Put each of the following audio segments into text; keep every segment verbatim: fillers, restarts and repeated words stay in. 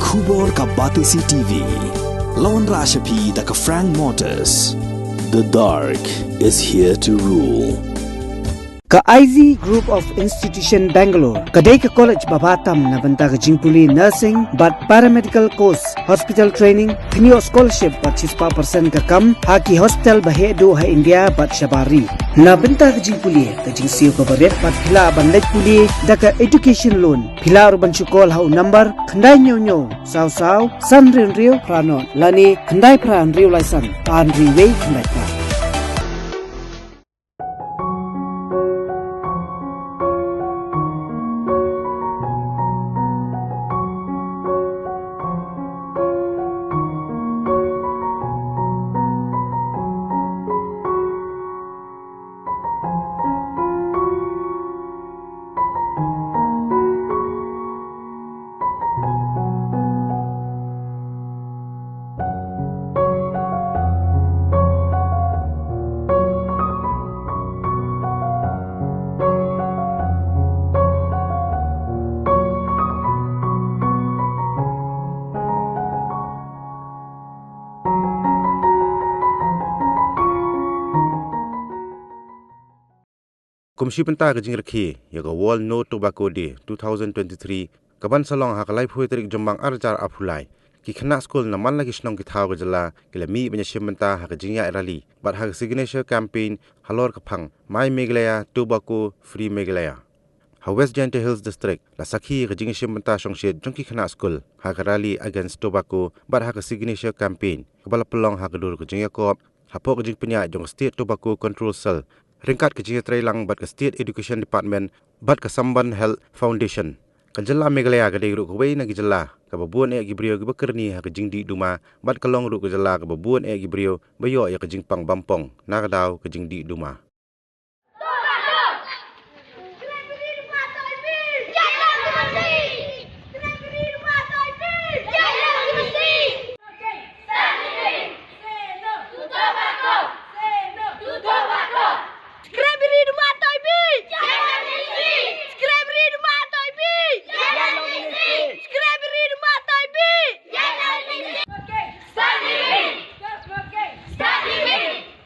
Khubor ka Batesi T V. La wanrah sha phi da ka Frank Motors. The dark is here to rule. Ka I Z Group of Institution Bangalore ka dei ka college ba bha tam na bynta ka jingpule nursing bad paramedical course, hospital training, kynnoh scholarship bad shispah percent ka kam ha ki hospital ba heh duh ha India bad shabar ri. Na bynta ka jingpule, ka jingsiew kaba rit bad phi lah ban leit pule da ka education loan. Phi lah ruh ban shu call ha u number khyndai hynñiew hynñiew saw saw san hynriew hynriew phra nod lane khyndai phra hynriew lai san ar hynriew wei khyndai phra. Kum shi bynta ka jingrakhe ïa ka World No Tobacco Day two thousand twenty-three, ka ban sa long ha ka laiphew tarik Jymmang arhajar arphew lai, ki khynnah skul na man la ki shnong ki thaw ka jylla ki la mih ban ïashim bynta ha ka jingïaid rally bad ha ka signature campaign halor ka phang My Meghalaya, Tobacco Free Meghalaya. Ha West Jaintia Hills District la sakhi ka jingïashim bynta shongshit jong ki khynnah skul ha ka rally against tobacco bad ha ka signature campaign kaba la pynlong ha ka dur ka jingïakop hapoh ka jingpynïaid jong ka State Tobacco Control Cell ryngkat ka jingïatreilang bad ka State Education Department bad ka Sambandh Health Foundation. Ka jylla Meghalaya ka dei ruh kawei na ki jylla kaba bun eh ki briew kiba kyrni ha ka jingdih duma bad ka long ruh ka jylla kaba bun eh ki briew ba ïoh ïa ka jingpang bampong na ka daw ka jingdih duma.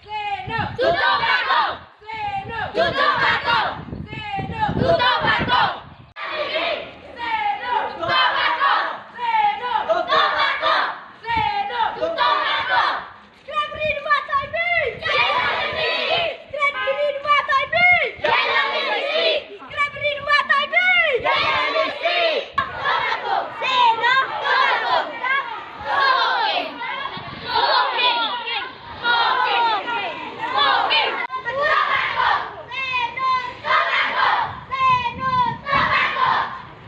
Say no to tobacco! Say no to tobacco! Say no to tobacco! Say no to tobacco! Say no to tobacco! Say no to tobacco!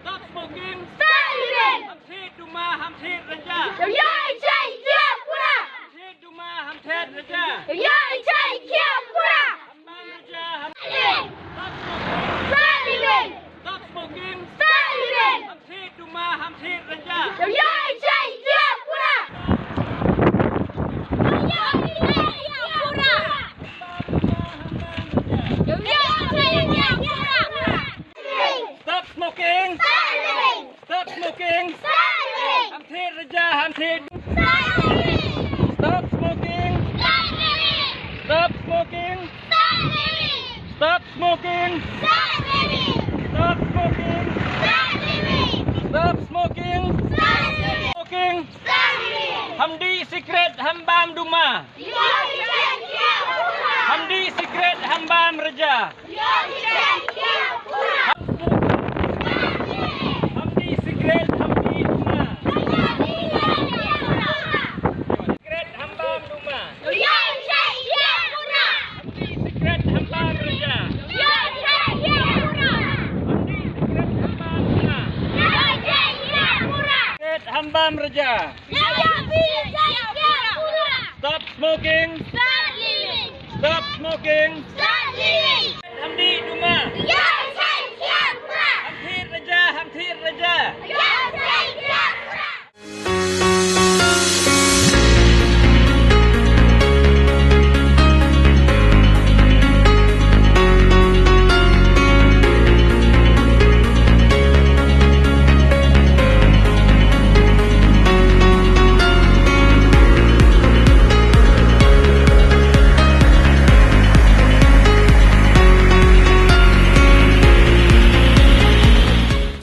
Stop smoking! Stop smoking! Ham thied duma, ham thied rynjah! Ïa ïa ïa pura! Ham thied duma, ham thied rynjah! Ïa ïa ïa pura! Ham bam rynjah, ham... Stop smoking! Stop living! Stop smoking! Stop living! Ham thied duma, ham thied rynjah! Ïa ïa ïa pura! Ïa ïa ïa pura! Ïa ïa ïa pura! Stop smoking! Stop living! Stop smoking! Stop living! Ham thied rynjah, ham thied. Stop living! Stop smoking! Stop living! Stop smoking! Stop living! Stop smoking! Stop living! Stop smoking! Stop living! Stop smoking! Stop living! Smoking! Stop living! Ham dih sikret, ham bam duma. Ïa ïa ïa pura! Ham dih sikret, ham bam rynjah. Ham dih sikret, ham dih duma. Sikret, ham bam duma. Ham dih sikret, ham bam rynjah. Ham dih sikret, ham bam duma. Sikret, ham bam rynjah. Stop smoking. Stop living. Stop smoking. Stop living. Ham dih duma. Ïa